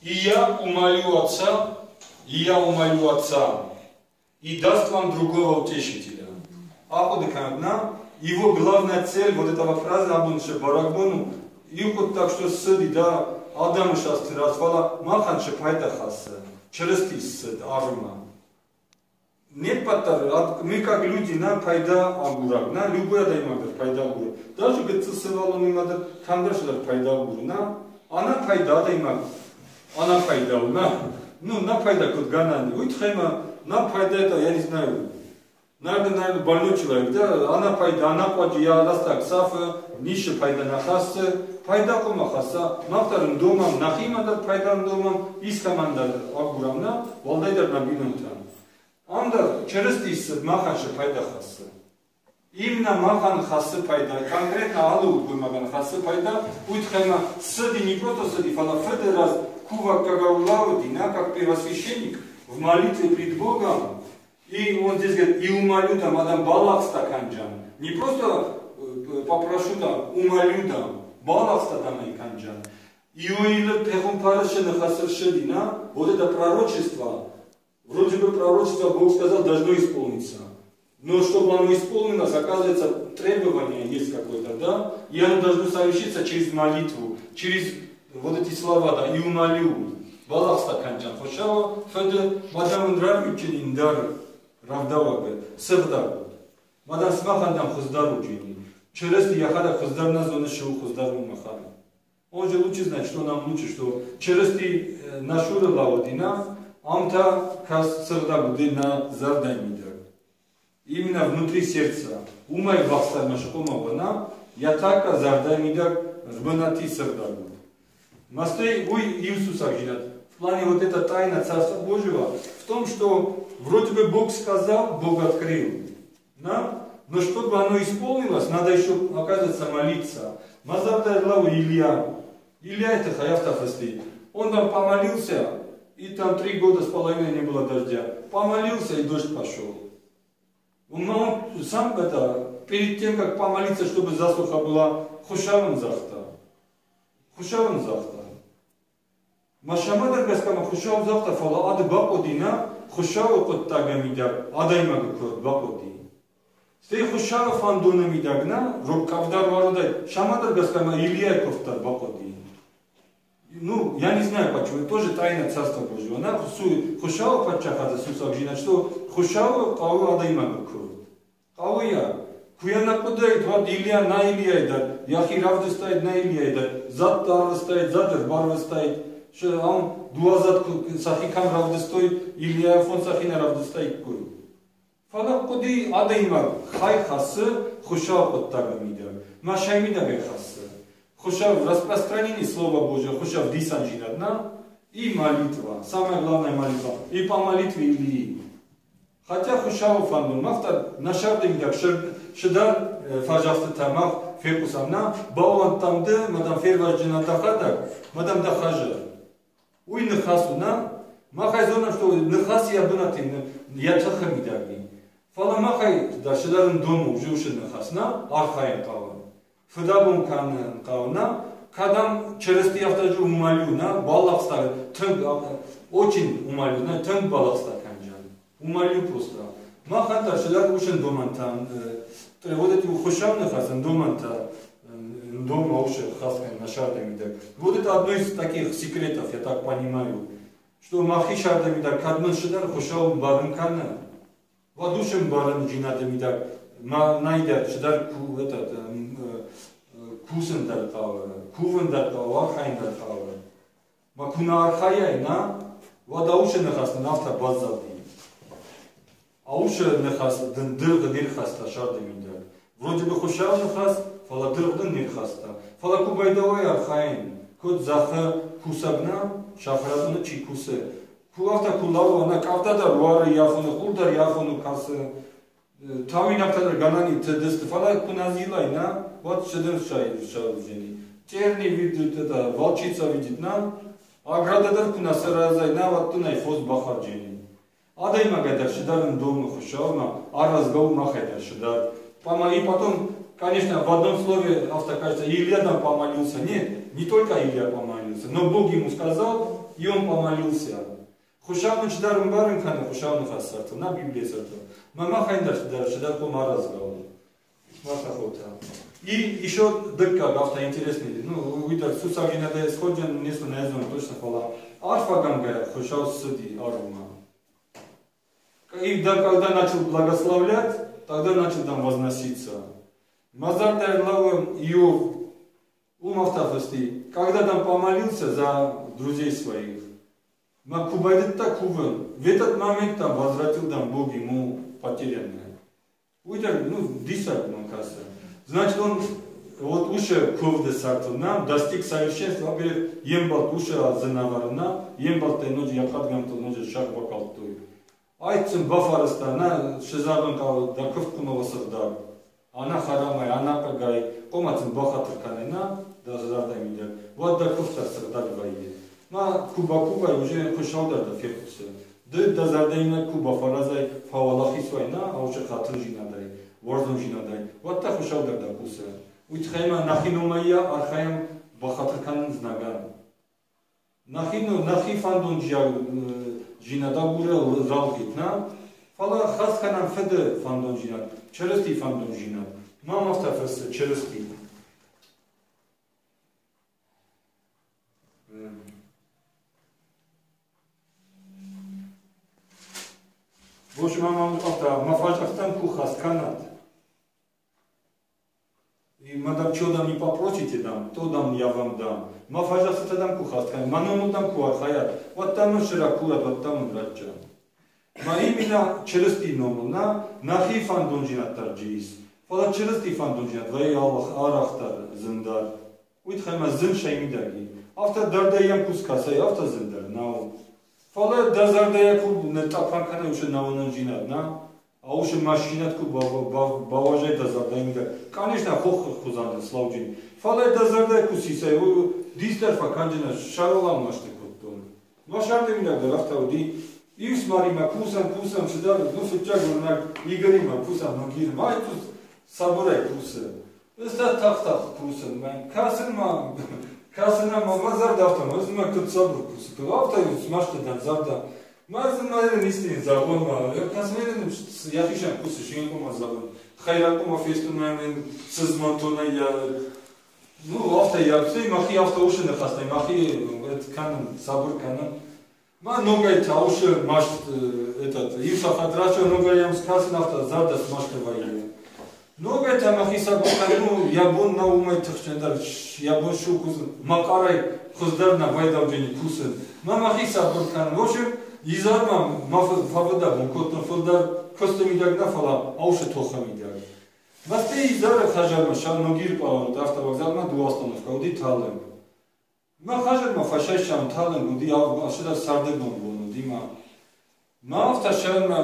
И я умолю Отца, и я умолю Отца, и даст вам другого утешителя. Ахъуыды кӕнут, на? Его главная цель, вот этого фраза абон шы бӕрӕгбон у, иу хъуыддаг, что ссыди, да, адӕмы састы раз, фӕлӕ махӕн шы пайда хӕссы, Чырысти ссыд арвмӕ. Не ппӕт дӕр, мы как люди, на пайда агурӕг, на любой адӕймаг дӕр пайда агуры. Даже гыццыл сывӕллонимӕ дӕр кӕмдӕр цыдӕр пайда агуры, на? Ӕнӕ пайда адӕймаг ӕнӕ пайда у, на? Ну, на пайда куыд гӕнӕн, уый тыххӕй ма на пайда это, я не знаю, наверное, наверное, больной человек, да, ӕнӕ пайда, ӕнӕхъуаджы йӕ рӕстӕг сафы, ницы пайда нӕ хӕссы, пайда хъуамӕ хӕсса, мах дӕр ын домӕм, нӕхимӕ дӕр пайда ын домӕм, искӕмӕн дӕр агурӕм, нӕ, уӕлдайдӕр нӕ бинонтӕн. Ам дӕр Чырыстийы цыд махӕн цы пайда хӕссы? Именно махӕн хӕссы пайда, конкретно алы удгоймагӕн хӕссы пайда, уый тыххӕй ма цыди, не просто цыди, фӕлӕ фыды раз кувӕггагау лӕууыди, на, как первосвященник, в молитве пред Богом. И он здесь говорит, и умолю там, адам балахста кӕнджан. Не просто попрошу там, умолю там, балахста там и кӕнджан. Иоилы пехуымпары ныхасы ссыди, на, вот это пророчество, вроде бы пророчество Бог сказал, должно исполниться. Но чтобы оно исполнилось, оказывается, требование есть какое-то, да? И оно должно совершиться через молитву, через вот эти слова, да, и умолю. Балахста кӕнджан. Хуыцауы фыды мадам рарвитджын ӕндӕр рӕвдауӕг, сыгъдӕг. Мадам сымахӕн дам хуыздӕр уджини. Чырысти йӕхӕдӕг хуыздӕр нӕ зоны, шы у хуыздӕр у махӕн. Он же лучше знает, что нам лучше, что Чырысти нашуры лӕууыди, на, ам та кӕс сыгъдӕг уды нӕ зӕрдӕйы мидӕг. Именно внутри сердца. Уымӕй ввахсдӕр ма схъомыл уа, йӕ тӕккӕ зӕрдӕйы мидӕг бынати сыгъдӕг уд. Мастей уый иу сусӕгдзинад. В плане вот эта тайна Царства Божьего в том, что вроде бы Бог сказал, Бог открыл. Да? Но чтобы оно исполнилось, надо еще, оказывается, молиться. Мазарда Илья. Илья это Хаяфтафасли. Он там помолился, и там 3 года с половиной не было дождя. Помолился, и дождь пошел. Он сам это, перед тем, как помолиться, чтобы засуха была, Хуыцауӕн загъта. Хуыцауӕн загъта. Ма шамадар гӕсгӕ Хуыцау загъта, фӕлӕ ады бахъуыди нӕ, Хуыцауы хъуыддагы мидӕг адӕймагы куырд бахъуыди. Стӕй Хуыцауы фӕндоны мидӕг нӕ, рог къӕвда руарыдӕй, шамадар гӕсгӕ ма Ильяйы куывд дӕр бахъуыди. Ну, я не знаю почему, это тоже тайна Царства Божьего. На Хуыцауы паддзахады сусӕгдзинад, что Хуыцауы хъӕуы адӕймагы куывд. Хъӕуы йӕ. Куы йӕ нӕ хъуыдаид, уӕд Илья нӕ Ильяйы дӕр, йӕхи равдыстаид нӕ Ильяйы дӕр, зӕдты арвыстаид, зӕд ӕрбарвыстаид. Ам дыууӕ зӕд сӕхи кӕм равдыстой, Ильяйы фон сӕхи нӕ равдыстаиккой. Фӕлӕ хъуыди адӕймаг хай хӕссы Хуыцауы хъуыддагы мидӕг. Ма сӕй мидӕгӕй хӕссы. Хуыцау распространение Слова Божьего, Хуыцау дисанджинад, на? И молитва, самая главная молитва. И по молитве Илии. Хотя Хуыцауы фӕндон, мах та нӕ сӕрды мидӕг шыдӕр фӕзӕгътытӕ мах фехъусӕм, на? Баууӕндтам ды, мадам фервӕзджынӕ дӕхӕдӕг, мадам дӕ хӕзы. Уый ныхас у, на? Махӕй зонӕм, что ныхас йӕ бынаты йӕ тыхы мидӕг и. Фӕлӕ махӕй дӕр шыдӕр ндом у, уышы ныхас, на? Архайын хъӕуы. Фыдӕбон кӕнын хъӕуы, на? Кӕдӕм Чырысти афтӕ умолю, на? Балӕгъстӕ, тынг, очень умолю, на? Тынг балӕгъстӕ кӕнджан. Умолю просто. Махӕн дӕр шыдӕр уышын домӕнтӕ, вот эти Хуыцау ныхасӕн домӕнтӕ, дома ушы хаскан на шардами мидӕг. Вот это одно из таких секретов, я так понимаю, что махи шарда мидӕг, кӕд мын шыдӕр Хуыцау барын кӕны, уӕд уышын барын джинады мидӕг, ма найдӕр шыдӕр этот, кусын дӕр хъӕуы, кувын дӕр хъӕуы, архайын дӕр хъӕуы. Ма куы нӕ архайай, на, уӕд аушы ныхас нын афтӕ баззади. Аушы ныхас дын дыргъ не рхаста сӕрды мидӕг. Вроде бы Хуыцауы ныхас, фӕлӕ дыргъ дын не рхаста. Фӕлӕ куы байдауай архайын, куыд зӕххы кусӕг нӕ, сахарадоны чи кусы, куы афтӕ куы лӕууа, нӕ къӕвда дӕр уары йафоны, хур дӕр йафоны кӕсы, тауинӕгтӕ дӕр гӕнӕн и тыдысты, фӕлӕ куы нӕ зилай, нӕ, уӕд сыдын сӕудзӕни. Терни видит, это, волчица видит, на, ограда дӕр куы нӕ саразай, нӕ, уӕд дын ӕй фос бахӕрджени. Адӕймагӕй дӕр шыдӕр ндомы Хуыцаумӕ, аразгӕ у махӕй дӕр шыдӕр. И потом Конечно, в одном слове автор кажется, Илья там помолился. Нет, не только Илья помолился, но Бог ему сказал, и он помолился. Хушавну чидар мбарин кана хушавну хасарто, на Библии сарто. Мама хайндар чидар, чидар ко маразгал. И еще дыкка авто интересный, ну, уйдар сусагина да исходен, не знаю, точно хвала. Арфа гангая хушав сыди арума. И да, когда начал благословлять, тогда начал там возноситься. Мазар Дарлава Иов, ум автофасти, когда там помолился за друзей своих, в этот момент там возвратил там Бог ему потерянное. Уйдер, ну, дисак манкаса. Значит, он вот уже ковде сартына, достиг совершенства, во-первых, ембалт уже зынаварына, ембалт ноджи якадгамто ноджи шаг бакалтой. Айтсын бафарыстана, шизагын да кыфкунова сырдар. Ана харамай, ана кагай, комацын бахатырканена, да зарда мидер. Вот да кыфта сырдар вайе. Ма куба уже хушалдар да фехусы. Ды да зардаина куба фаразай фавалахисвайна, а уже хатыр жинадай, ворзун жинадай. Вот та хушалдар да кусы. Уйтхайма нахиномая архаям бахатырканын знаган. Нахино нахи фандон жинада буре ралгитна, фала хасканан феде фандон жинад, черести фандон жинад. Мам автофес черести. В общем, мама авто, мафажахтан ку хасканат. И мадам, что дам не попросите дам, то дам я вам дам. Мафажахта дам ку хасканат, маному дам ку архаят. Вот там он ширакурат, вот там он раджа. Ма именно через ти номуна, нахи фандонжинат тарджис. Фала через ти фандонжинат, вай Аллах арахтар зиндар. Уйтхайма зин шаймидаги. Авто дардаям кускасай, авто зиндар, нау. Фала дазардая ку нетапанкана уже наунанжинат, на? А уж машинат ку баважай дазардаимида. Конечно, хох хузан славджин. Фала дазардая ку сисай, дистер факанджина шарола маште коттон. Машардемида дарафтауди Ивс марима кусам кусам шидар, ну фитчаг урнак игрима кусам ногир, май тут сабурай кусы. Иста тах тах кусам, мен касынма касына мазар дафтам, өзүмө кыт сабыр кусы. Авто юс маште дан зарда. Мазы истин закон ма. Касмерин яхишам кусы шин кома закон. Хайра кома фестуна мен сызмантона я. Ну авто я все махи авто уши хастай махи это канын сабыр канын. Ма ногай таушы маш этот Иса хатрачо ногай скасын авто зардас маште вайе. Ногай тамахи сабыр ну ябон на умай тхчендар ябон шу кусын макарай хыздарна вайдавжени кусын. Ма махи сабыр кан. В общем, изарма фавда бонкотна фылдар костемидагна фала ауше тохамидаг. Масте изара хажарма ша ногир палан автовокзалма ду остановка уди талем. Ма хажарма фашашам талем уди ашида сардегон бону дима. Ма авто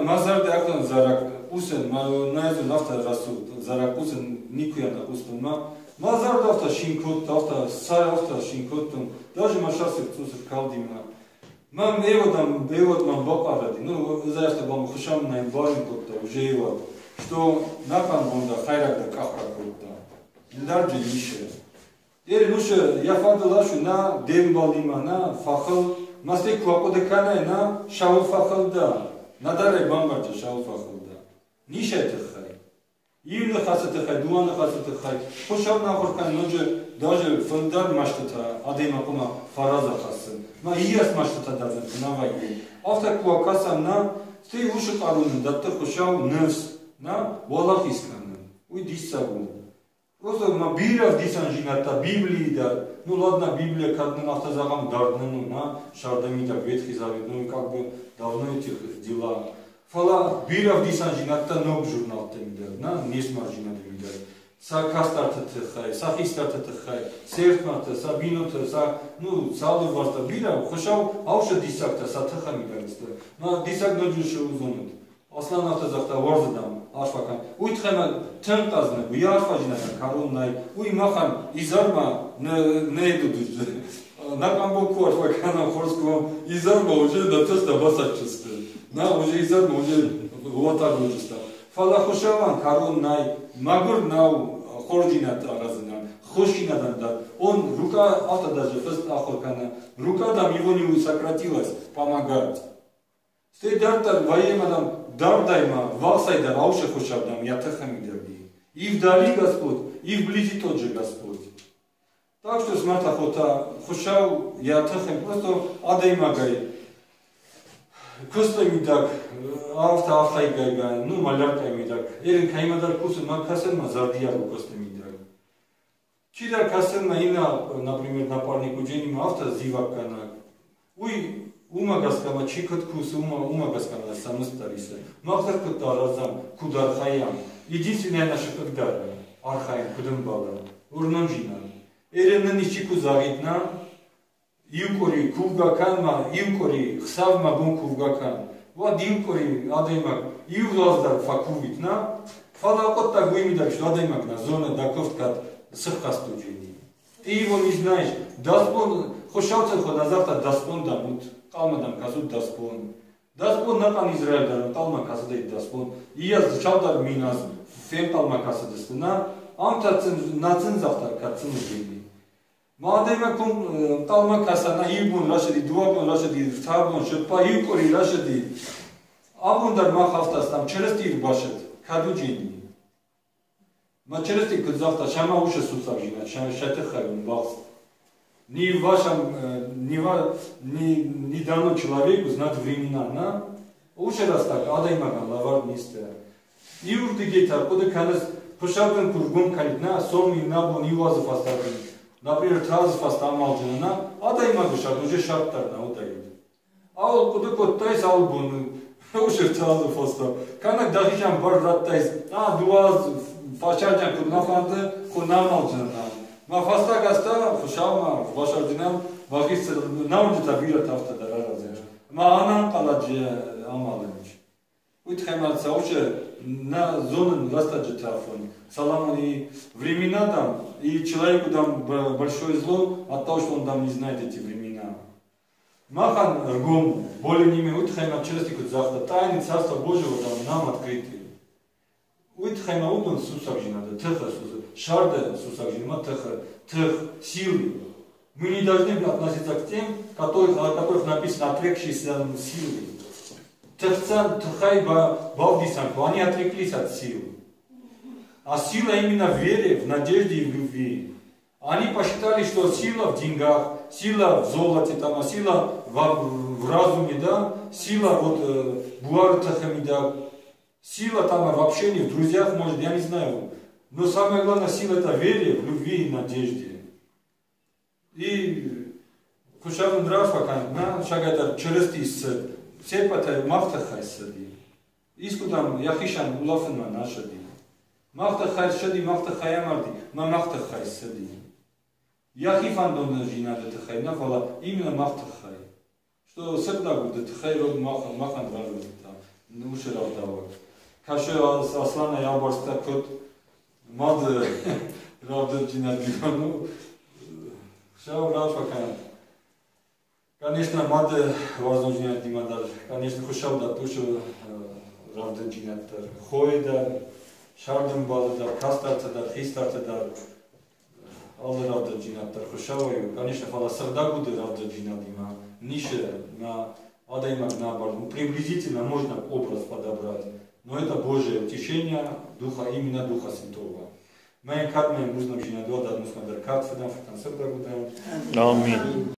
мазарде актан зарак усен ма наезун авто расу зарак усен никуяна устун ма мазарде авто шинкот авто сар авто шинкоттун даже ма шасик цусер калдима. Ма эводам эвод ман бақаради ну заяшта бам хушам най барин котта уже эвод что нахан бонда хайрак да кахра котта индар нише. Эр нуше я фадылашу на дембалима на фахл масте куакодекана на шаул фахлда надаре бамбарча шаул фахлда нише тхай. Ивны хасы тхай, дуаны хасы тхай. Хушам нахуркан ноже даже фындар маштата адема кума фараза хасы. Ма ияс маштата дазын навай. Авто куакасам на стей уши қарунын датты хушау нефс на валах исканын. Уй дисагу. Просто ма бирав дисан жината Библии да. Ну ладно, Библия каднын автозагам дардныну на шардамида Ветхий Завет, ну как бы давно этих дела. Фала бирав дисан жината ног журнал темидар, на несмар жинат мидар. Са кастарты тхай, са хистарты тхай, сертматы, са биноты, са ну салы варта бирав хушав ауша дисакта са тха мидар. На дисак ноджушы узонут. Аслан автозахта варзадам арфакан. Уйтхема тынқазны, уярфа жината каруннай, уй махан изарма не идут. На камбоку арфакана хорском изарма уже да теста басачысты. На уже изарма уже ватар уже Фала хушаван каруннай, магур нау Хорздзинад аразынӕн, хорздзинадӕн дӕр. Он рука, афтӕ даже фыст ахуыр кӕны, рука там его не сократилась помогать. Стӕй дарддӕр вӕййӕм адӕм дардӕй ма, ввахсӕй дӕр аусы хуысӕрдӕм йӕ тыхы мидӕг и. И вдали Господь, и вблизи тот же Господь. Так что смӕртӕ хотӕ, Хуыцау йӕ тыхы просто адӕймагӕй куысты мидӕг афтӕ архайгӕйгӕ, ну, маляркӕйы мидӕг, ерын кӕимӕдӕр кусын, мӕ кӕсын мӕ зӕрдиаг у куысты мидӕг. Чидӕр кӕсын мӕ иннӕ, например, напарник уыдженимӕ афтӕ зивӕггӕнӕг. Уый уымӕ гӕсгӕ ма чи куыд кусы, уымӕ гӕсгӕ ма сӕ мызд дӕр исы. Мах дӕр куыд аразӕм, куыд архайӕм. Единственное наше хъыг дары, архайӕм, куыд ӕмбӕлы. Уырнындзинад. Эрен нын исчи куы зӕгъид, на, иу къуыри кувгӕ кӕн ма, иу къуыри хсӕв мӕ бон кувгӕ кӕн, уӕд иу къуыри адӕймаг иу аз дӕр фӕкувид, на? Фӕлӕ хъуыддаг уый мидӕг, что адӕймаг нӕ зоны, дӕ куывд кӕд сыххӕст уыджени. Ты его не знаешь. Дӕсбон, Хуыцау хуы нӕ загъта, дӕсбон дам ут, хъалмӕ дам кӕсут дӕсбон. Дӕсбон нӕхъӕн Израиль дӕр ӕнхъӕлмӕ кӕсыдаид дӕсбон. Ие цалдӕр 1000 аз фенхъӕлмӕ кӕсыдысты. На, ам та нӕ сын загъта, кӕд сын уыди. Ма адӕймаг куы ӕнхъӕлмӕ кӕса, на иу бон рацыди, дыууӕ бон рацыди, ӕртӕ бон, цыппар, иу къуыри рацыди. Абон дӕр мах афтӕ стӕм, Чырысти ӕрбацыд, кӕд уыджени. Ма Чырысти куыд загъта, сӕмӕ усы сусӕгдзинад, сӕ тыххӕй уын бахст. Не в вашем, не, не, не дано человеку знать времена, на? Уыцы рӕстӕг адӕймагӕн лӕвӕрд низтӕ. Иуырдыгӕй та хъуыды кӕныс, Хуыцау дын куы ргом кӕнид, на, сом иннӕ бон иу азы фӕстӕ дын, например, ӕртӕ азы фӕстӕ амалджын, на, адӕймаджы сӕр уже сӕрд дӕр нӕ уыдаид. Ауыл хъуыды кодтай цал боны уыцы ӕртӕ азы фӕстӕ? Кӕнӕ дӕхицӕн бар радтай, а, дыууӕ азы фӕсарджын куыд нӕ фӕнды, куы нӕ амалджынӕн. Мӕ фӕстаг азтӕ Хуыцаумӕ басарджынӕн мӕхи нӕуджытӕ бирӕтӕ афтӕ дӕр аразынц. Ӕмӕ ӕнӕнхъӕлӕджы амалӕн ис. Уый тыххӕй ма цӕуы нӕ зонын рӕстӕджыты афон. Соломон и времена там, и человеку дам большое зло от того, что он там не знает эти времена. Махӕн ӕргом более не уый тыххӕй ма Чырысти куыд загъта, тайны Царства Божьего там нам открыты. Уый тыххӕй ма уыдон сусӕгдзинады, тыхы, сӕрды сусӕгдзинадмӕ тыхы, тых, силы. Мы не должны относиться к тем, о которых написано отрекшиеся силы. Тыхцӕн, тыхӕй бавдисӕн, они отреклись от сил. А сила именно в вере, в надежде и в любви. Они посчитали, что сила в деньгах, сила в золоте, там, а сила в разуме, да, сила вот буары тыхы сила там в общении, в друзьях, может, я не знаю. Но самое главное, сила это в вере, в любви и надежде. И Хуыцау нын раарфӕ кӕнӕд, нӕ сагӕй Чырыстийы цыд, се ппӕтӕй мах тыххӕй цыди. Искуыдӕм йӕхицӕн улӕфынмӕ нӕ цыди. Мах тыххӕй ссыди, мах тыххӕй амарди, мӕ мах тыххӕй цыди. Йӕхи фӕндондзинады тыххӕй нӕ, фӕлӕ именно мах тыххӕй. Что сыгъдӕг уды тыххӕй рог махӕн рарвыста уыцы рӕвдауӕг. Кӕсы Асланӕй абарста куыд мады рӕвдыддзинадимӕ, ну, Хуыцау раарфӕ кӕнӕд. Конечно, мады уарзондзинадимӕ дӕр, конечно, Хуыцау дӕтты уыцы рӕвдыддзинад дӕр. Хойы дӕр, сӕрдӕмбалы дӕр, кӕстӕрты дӕр, хистӕрты дӕр алы рӕвдыддзинад дӕр Хуыцауӕй у. Конечно, фӕлӕ сыгъдӕг уды рӕвдыддзинадимӕ ницы на адӕймаг нӕ абард. Приблизительно можно образ подобрать, но это Божие утешение Духа, именно Духа Святого. Мӕ кад мӕ бузныг зинад уӕд, ӕнусмӕ дӕр кад фыдӕн, фыртӕн сыгъдӕг удӕн. Аминь.